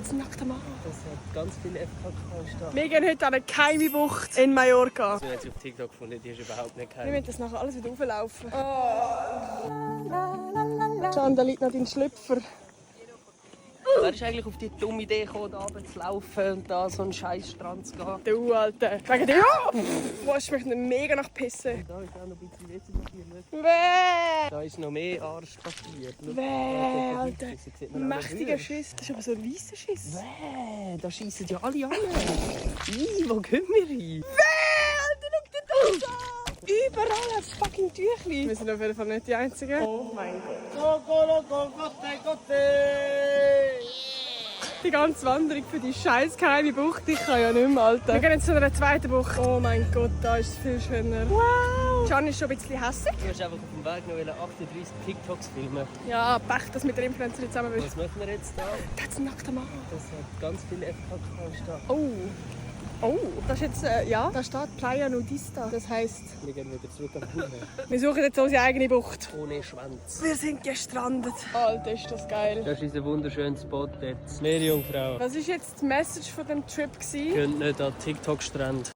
Das ist ein nackter Mann. Das hat ganz viele FKK-Staaten. Wir gehen heute an eine geheime Bucht in Mallorca. Ich habe jetzt auf TikTok gefunden, die ist überhaupt nicht Wir geheim. müssen das nachher alles wieder hochlaufen. Can, da liegt noch dein Schlüpfer. Wer ist eigentlich auf die dumme Idee gekommen, da runter zu laufen und da so einen scheiß Strand zu gehen? Du, Alter. Wegen dir? Boah, es schmeckt mega nach Pisse. Da ist auch noch ein bisschen WC-Papier. Bäh. Da ist noch mehr Arschpapier. Schau, Bäh, da Alter. sieht man auch noch Mächtiger höher. Schiss. Das ist aber so ein weisser Schiss. Bäh, da schiessen ja alle an. Wo gehen wir hin? Alter, schau dir das an! Überall ein fucking Tüchli. Wir sind auf jeden Fall nicht die Einzigen. Oh mein Gott. Die ganze Wanderung für die scheiß geheime Bucht, ich kann ja nicht mehr, Alter. Wir gehen jetzt zu einer zweiten Bucht. Oh mein Gott, da ist es viel schöner. Wow! Can ist schon ein bisschen hässig. Du hast einfach auf dem Weg noch 38 TikToks filmen. Ja, Pech, dass mit der Influencerin zusammen bist. Was machen wir jetzt da? Das ist ein nackter Mann. Das hat ganz viele FKK-Staaten. Oh. Oh, das ist jetzt, ja, da steht Playa Nudista. Das heisst, Wir gehen wieder zurück am Pool. wir suchen jetzt unsere eigene Bucht. Ohne Schwanz. Wir sind gestrandet. Alter, ist das geil. Das ist unser wunderschöner Spot jetzt. Meerjungfrau. Was war jetzt die Message von dem Trip? Geht nicht an TikTok-Strand.